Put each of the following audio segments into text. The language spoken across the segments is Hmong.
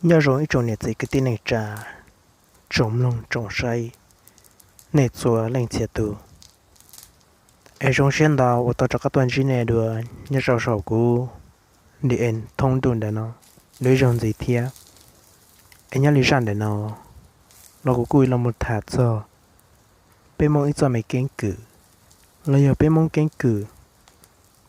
Nyob zoo ib tsoom niam txiv kwv tij neej tsa, tsoom mloog tsoom saib, nej txhua leej txhia tus. Es zoo siab ntau uas tau rov qab tuaj ntsib nej dua nyob rau saum kuv D N thoob ntuj ntawm no dua ib zaug ntxiv thiab. Es nyob li zaj ntawm no los kuv kuj los mus tham txog peb Hmoob ib txoj me keeb kwm, los yog peb Hmoob keeb kwm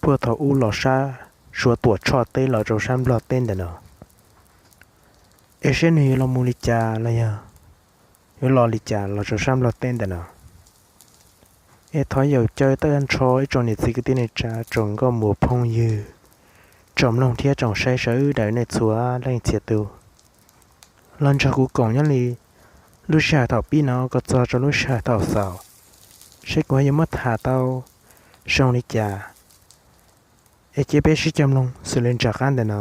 puag thaum ub los sab Suav Tuam Tshoj teb los rau sab Nplog teb ntawm no. Es saib nws yuav los mus li cas los yog yuav los li cas los rau sab Nplog teb ntawm no. Es thov yaum caw tag nrho ib tsoom niam txiv kwv tij neej tsa, tsoom nkauj muam phooj ywg, tsoom mloog thiab tsoom saib sawv daws nej txhua leej txhia tus los nrog kuv koom nyob li lub sij hawm thaum pib no kom txog rau lub sij hawm thaum xaus, saib kuv yuav muab tham tau zoo li cas. Es cia peb sib cog mloog xws li nram qab ntawm no.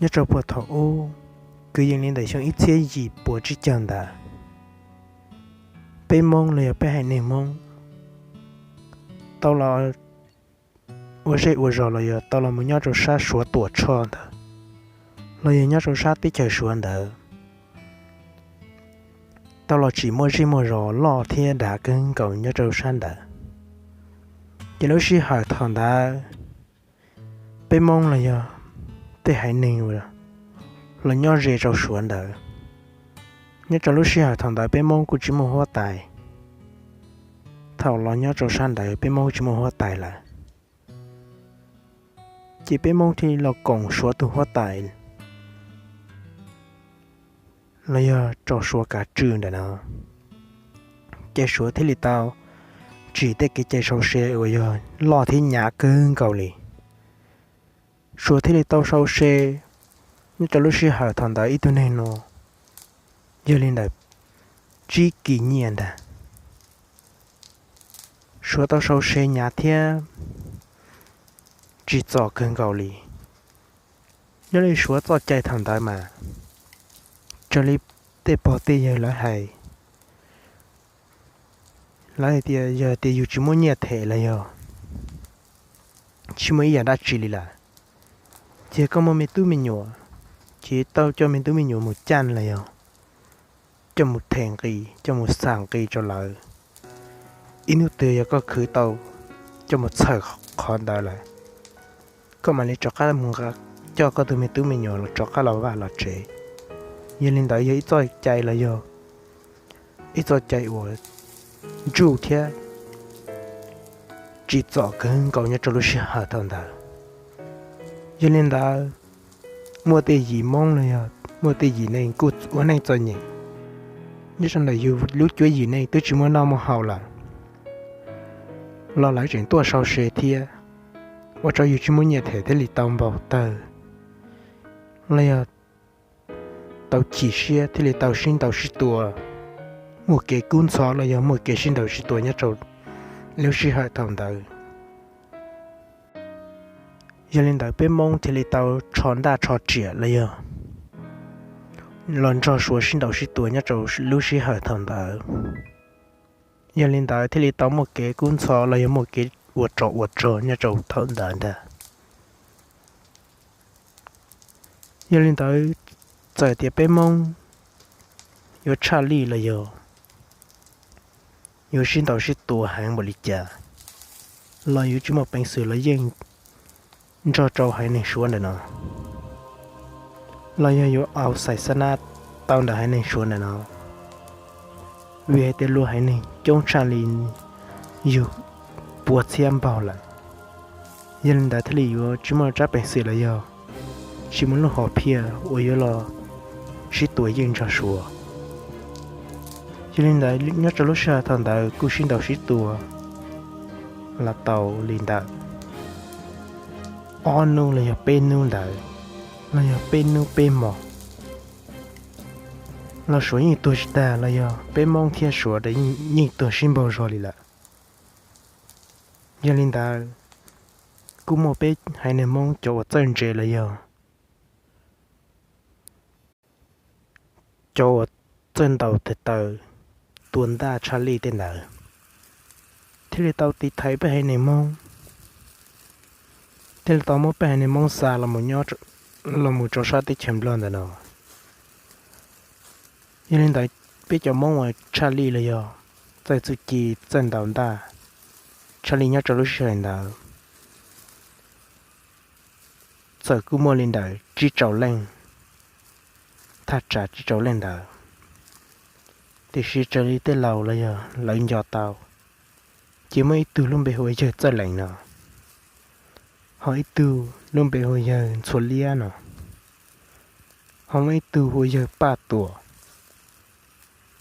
Nyob rau puag thaum ub, kwv yees li ntawm xyoo ib txhiab yim puas tsib caug ntawd, peb Hmoob los yog peb haiv neeg Hmoob tau los ua zej ua zos los yog tau los mus nyob rau sab Suav Tuam Tshoj ntawd, los yog nyob rau sab teb chaws Suav ntawd, tau los tsim muaj zej muaj zos loj thiab dav kawg nkaus nyob rau sab ntawd. Ces lub sij hawm thaum ntawd, peb Hmoob los yog tej haiv neeg uas los nyob ze rau Suav ntawd, nyob rau lub sij hawm thaum ntawd peb Hmoob kuj tsis muaj huab tais. Thaum los nyob rau sab ntawd peb Hmoob tsis muaj huab tais lawm, ces peb Hmoob thiaj li los koom Suav tus huab tais los yog rau Suav kav tswj ntawm no. Ces Suav thiaj li tau tsim tej kev cai sau se uas yog loj thiab hnyav kawg nkaus li. Suav thiaj li tau sau se nyob rau lub sij hawm thaum ntawd ib tug neeg no yog li ntawm tsib kis nyiaj ntag. Suav tau sau se hnyav thiab tsim txom kawg nkaus li. Nyob li Suav txoj cai thaum ntawd mas raws li tej pog tej yawg lawv hais, lawv hais tias yog tias yus tsis muaj nyiaj them los yog tsis muaj ib yam dab tsi li lawm, ces koj muaj me tub me nyuam, ces tau coj me tub me nyuam mus caj los yog coj mus them nqi, coj mus xam nqi rau lawv. Ib hnub twg yog koj khwv tau coj mus txhawm qhov ntawd lawm, koj mam li rov qab mus nqa, coj koj tus me tub me nyuam los rov qab los vaj los tsev. Yog li ntawd yog ib txoj cai los yog ib txoj cai uas ntsuj thiab tsim txom kawg nkaus nyob rau lub sij hawm thaum ntawd. Yog li ntawd, muaj tej yim Hmoob los yog muaj tej yim neeg kuj ua neej txom nyem, nyob rau ntawm yus lub cuab yim neeg twb tsis muaj noj muaj haus lawm, los lawv tseem tuaj sau se thiab, ua rau yus tsis muaj nyiaj them thiaj li tau npau taws los yog tau chim siab thiaj li tau sib ntaus sib tua, muaj kev kub ntxhov los yog muaj kev sib ntaus sib tua nyob rau lub sij hawm thaum ntawd. Yog li ntawd peb Hmoob thiaj li tau rho ntaj rho riam los yog los nrog Suav sib ntaus sib tua nyob rau lub sij hawm thaum ntawd. Yog li ntawd thiaj li tau muaj kev kub ntxhov los yog muaj kev ua rog ua rog nyob rau thaum ntawd ntag. Yog li ntawd, txawm tias peb Hmoob yuav tshaj lij los yog yuav sib ntaus sib tua heev npaum li cas los yuav tsis muaj peev xwm los yeej nrog rau haiv neeg Suav ntawm no, los yog yuav aus xais xab nab tau ntawm haiv neeg Suav ntawm no, vim hais tias luag haiv neeg coob tshaj li yug puas txhiab npaug lawm. Yog li ntawd thiaj li yuav tsis muaj tsab peev xwm los yog tsis muaj lub hom phiaj uas yuav los sib tua yeej nrog Suav. Yog li ntawd nyob rau lub sij hawm thaum ntawd kuj sib ntaus sib tua los tau li ntawd ob hnub los yog peb hnub ntawd, los yog peb hnub peb hmos, los Suav yeej tuag tsis tag los yog peb Hmoob thiab Suav yeej tuag sib npaug zog li lawm. Yog li ntawd, kuj muaj peb haiv neeg Hmoob cov uas txawj ntse los yog cov uas txawj ntaus tes taw tua ntaj tshaj lij tej ntawd thiaj li tau tiv thaiv peb haiv neeg Hmoob thiaj li tau muab peb haiv neeg Hmoob xa los mus rau sab teb chaws Nplog ntawm no. Yog li ntawd, peb cov Hmoob uas tshaj lij los yog txawj txuj ci txawj ntaus ntaj, tshaj lij nyob rau lub sij hawm ntawd, txawm kuj muaj li ntawm tsib rau leej, thaj tsam tsib rau leej ntawd, tiam sis raws li tej laus los yog lawv nco tau, ces muaj ib tug lub npe hu ua yawg Txawj Lees no, ho ib tug lub npe hu ua yawg Ntxhuav Liab no, ho muaj ib tug hu ua yawg Paj Tuam,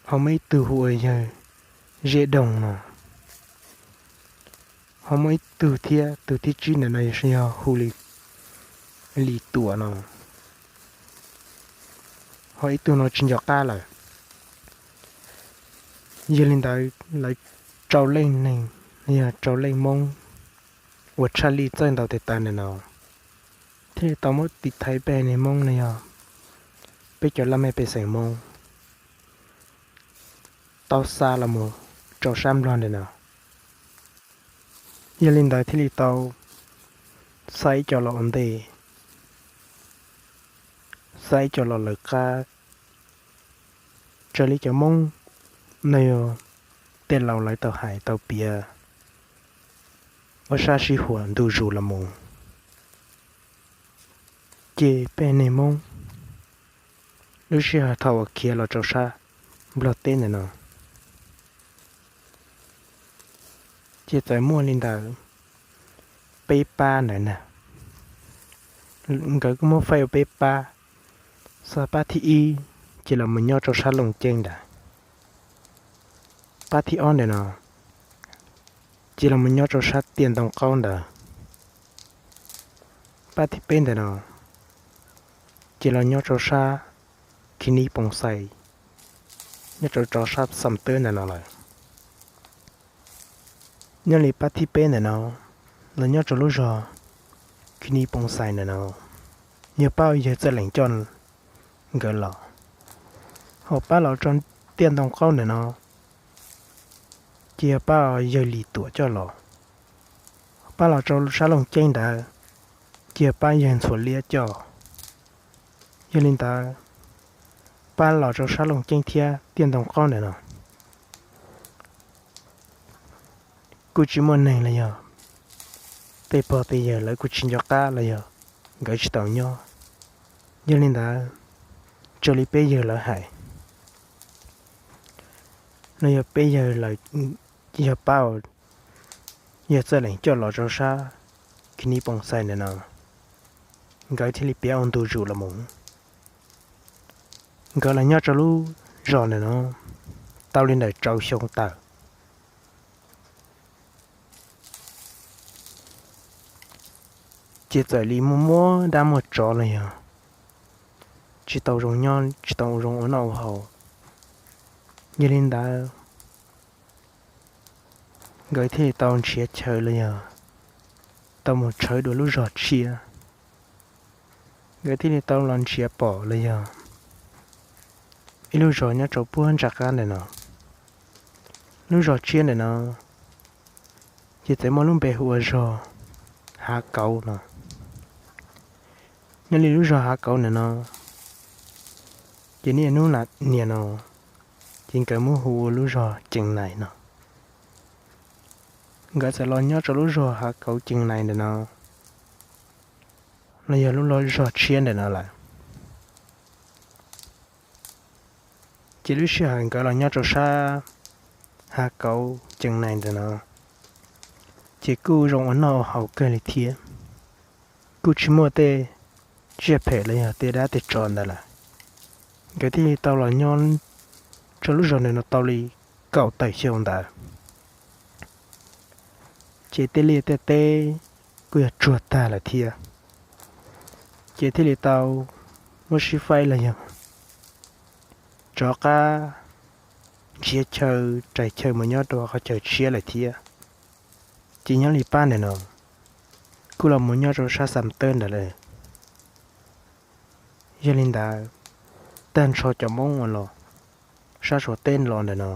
ho muaj ib tug hu ua yawg Zeb Doog no, ho muaj ib tug thiab, tus thib tsib ntawm no yog hu Lis Tuam no, ho ib tug no tsis nco qab lawm. Yog li ntawd, lawv rau leej neeg, yog rau leej Hmoob uas tshaj lij txawj ntaus tes taw ntawm no, thiaj li tau muab tiv thaiv peb haiv neeg Hmoob no yog peb cov laj mej pej xeem Hmoob tau xa los mus rau sab Nplog ntawm no. Yog li ntawd thiaj li tau xa ib co los ua ntej, xa ib co los lawv qab. Raws li cov Hmoob no yog tej laus lawv tau hais tau piav ua sab sib huam ntu zus los mus, ces peb haiv neeg Hmoob lub sij hawm thaum uas khiav los rau sab Nplog teb ntawm no, ces txawm muaj li ntawd peb pab ntawd na. Nkawd kuj muab faib ua peb pab, xav pab thib ib ces los mus nyob rau sab Looj Ceeb ntawd, pab thib ob ntawm no ces los mus nyob rau sab Tiaj Ntoo Qaub ntawd, pab thib peb ntawm no ces los nyob rau sab Khib Nib Poo Xais, nyob rau rau sab Xam Tawb ntawm no lawm. Nyob li pab thib peb ntawm no los nyob rau lub zos Khib Nib Poo Xais ntawm no, yog pab uas yawg Txawj Lees coj nkawd los. Ho pab los rau Tiaj Ntoo Qaub ntawm no ces yog pab yawg Lis Tuam coj los. Pab los rau sab Looj Ceeb ntawd ces yog pab yawg Ntxhuav Liab coj. Yog li ntawd, pab los rau sab Looj Ceeb thiab Tiaj Ntoo Qaub ntawm no kuj tsis muaj neeg los yog tej pog tej yawg lawv kuj tsis nco qab los yog nkawd tsis tau nyob. Yog li ntawd, raws li peb yawg lawv hais, no yog peb yawg, yog pab yawg Txawj Lees coj los rau sab Khib Nib Poo Xais ntawm no, nkawd thiaj li piav ua ntu zus los mus. Nkawd los nyob rau lub zos ntawm no tau li ntawm rau xyoo tawm, ces txawm li muaj muaj dab muaj tsov los yog tsis tau zoo nyob, tsis tau zoo ua noj ua haus. Yog li ntawd, nkawd thiaj li tau nrhiav chaw los yog tau mus tshawb dua lub zos tshiab. Nkawd thiaj li tau los nrhiav pom los yog ib lub zos nyob rau puag nram qab ntawm no. Lub zos tshiab ntawm no ces txawm muaj lub npe hu ua zos Hav Kauv no. Nyob li lub zos Hav Kauv ntawm no ces niaj hnub niam no ces nkawd muab hu ua lub zos Cees Nais no. Nkawd txawm los nyob rau lub zos Hav Kauv Cees Nais ntawm no, los yog lub zos tshiab ntawm no lawm. Ces lub sij hawm nkawd los nyob rau sab Hav Kauv Cees Nais ntawm no ces kuj zoo ua noj ua haus kawg li thiab, kuj tsis muaj tej tsiaj phem los yog tej dab tej tsov ntawd lawm. Nkawd thiaj li tau los nyob rau lub zos ntawm no tau li kaum tawm xyoo ntawd, ces tej liaj tej teb kuj yog tsuag tag lawm thiab. Ces thiaj li tau muab sib faib los yog rov qab nrhiav chaw rais chaw mus nyob rau qhov chaw tshiab lawm thiab. Ces nyob li pab ntawm no kuj los mus nyob rau sab Xam Tawb ntawd lawm. Yog li ntawd, tag nrho cov Hmoob uas los sab Suav teb los ntawm no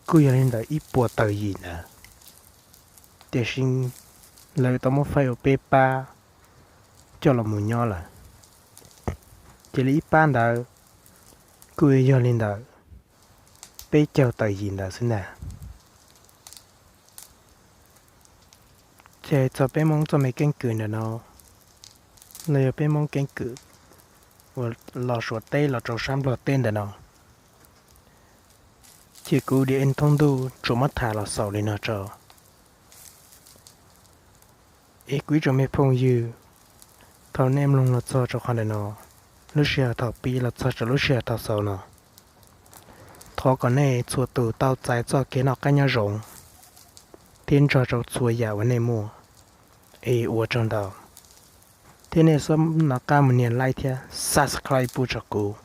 kuj yog li ntawm ib puas tawm yim ntawd, tiam sis lawv tau muab faib ua peb pab, coj los mus nyob lawm. Ces li ib pab ntawd kuj yog li ntawd, peb caug tawm yim ntawd xwb ntag. Ces txog peb Hmoob txoj me keeb kwm ntawm no, no yog peb Hmoob keeb kwm uas los Suav teb los rau sab Nplog teb ntawm no. Ces kuv Diam Ej Thoob Ntuj tsuas muab tham los xaus li no tso. Es kuv ib tsoom me phooj ywg, thaum nej mloog los txog rau qhov ntawm no, lub sij hawm thaum pib los txog rau lub sij hawm thaum xaus no, thov kom nej txhua tus tau txais txoj kev noj qab nyob zoo thiab nrog rau txhua yam uas nej muaj. Es ua tsaug ntau, thiab nej txhob nco qab mus nias like thiab subscribe pub rau kuv.